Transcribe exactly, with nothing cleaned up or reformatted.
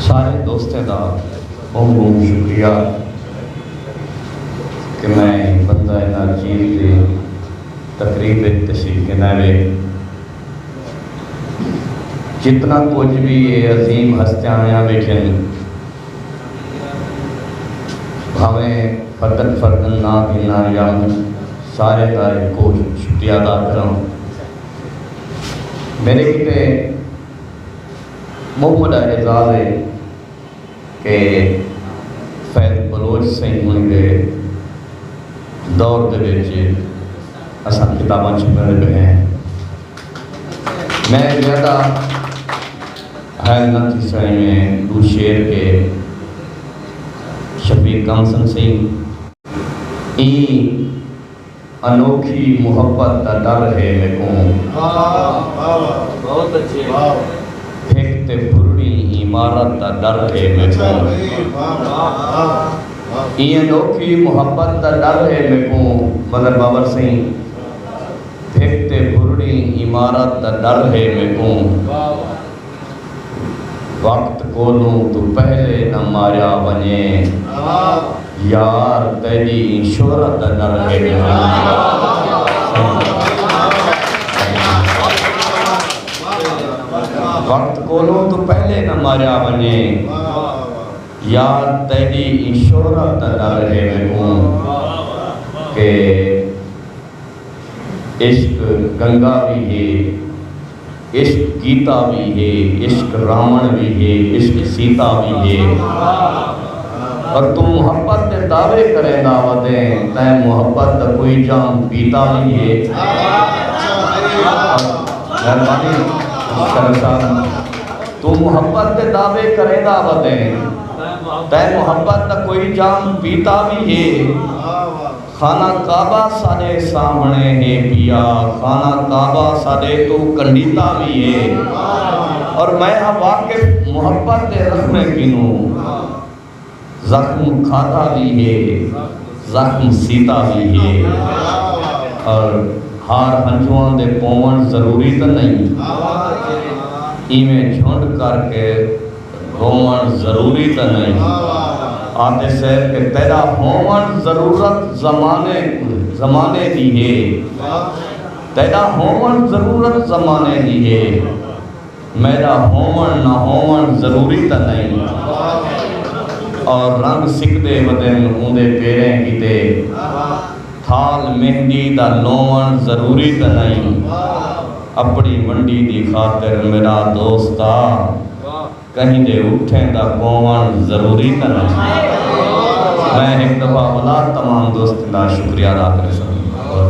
سارے دوستیں دا بہت بہت شکریہ کہ میں بندہ ناچیز دی تقریب وچ تشریف گھن آوے۔ جتنا کچھ بھی یہ عظیم ہستیاں آیاں بیٹھن، بھاویں فردن فردن نہ گھناں یا سارے دا ایک کوش شکریہ ادا کراں۔ میرے کیتے بہت وڈا اعزاز ہے کہ فیض بلوچ سئیں ہن دے دور دے وچ اساں کتاباں چھپیندے پئے ہیں۔ میں زیادہ حائل نہ تھیساں، ایویں ݙو شعر کے شفیق کمسن سئیں۔ ایں انوکھی محبت دا ݙر ہے میکوں۔ واہ، واہ، واہ، بہت اچھے۔ واہ۔ ہک تے بھرڑی عمارت دا ݙر ہے میکوں۔ اچھا بھائی، واہ، واہ، واہ، واہ۔ ایں انوکھی محبت دا ݙر ہے میکوں، مظہر بابر سئیں۔ ہک تے بھرڑی عمارت دا ݙر ہے میکوں۔ واہ، واہ۔ وقت کولوں توں پہلے نہ ماریا ونڄے۔ یار تیݙی ایں شہرت دا ݙر ہے میکوں۔ وقت کولوں توں پہلے نہ ماریا ونڄے۔ یار تیݙی ایں شہرت دا ݙر ہے میکوں کہ عشق گنگا وی ہے، عشق گیتا وی ہے، عشق راوݨ وی ہے، عشق سیتا وی ہے۔ پر توں محبت دے دعوے کریندا ودیں، تیں محبت دا کوئی جام پیتا وی ہے۔ مہربانی کرو صاحب، توں محبت دے دعوے کریندا ودیں، تیں محبت دا کوئی جام پیتا وی ہے۔ خانہ کعبہ ساݙے سامݨے ہے پیا، خانہ کعبہ ساݙے توں کنڈیتا وی ہے۔ اور میں ہاں واقف محبت دے زخمیں کنوں، زخم کھادا وی ہے، زخم سیتا وی ہے۔ اور ہار ہنجواں دے پووݨ ضروری تاں نئیں، ایویں جھنڈ کر کے رووݨ ضروری تاں نئیں۔ آہدے سئیں کہ تیݙا ہووݨ ضرورت زمانے، زمانے دی ہے۔ تیݙا ہووݨ ضرورت زمانے دی ہے۔ میݙا ہووݨ نہ ہووݨ ضروری تاں نئیں۔ اور رنگ سکدے ودن اوندے پیریں کیتے۔ تھال مہندی دا لووݨ ضروری تاں نئیں۔ اپݨی ونڈی دی خاطر میݙا دوستا، کہیں دے اٹھیں دا کووݨ ضروری تاں نئیں۔ میں ہک دفعہ ولا تمام دوستیں دا شکریہ ادا کریساں۔ اور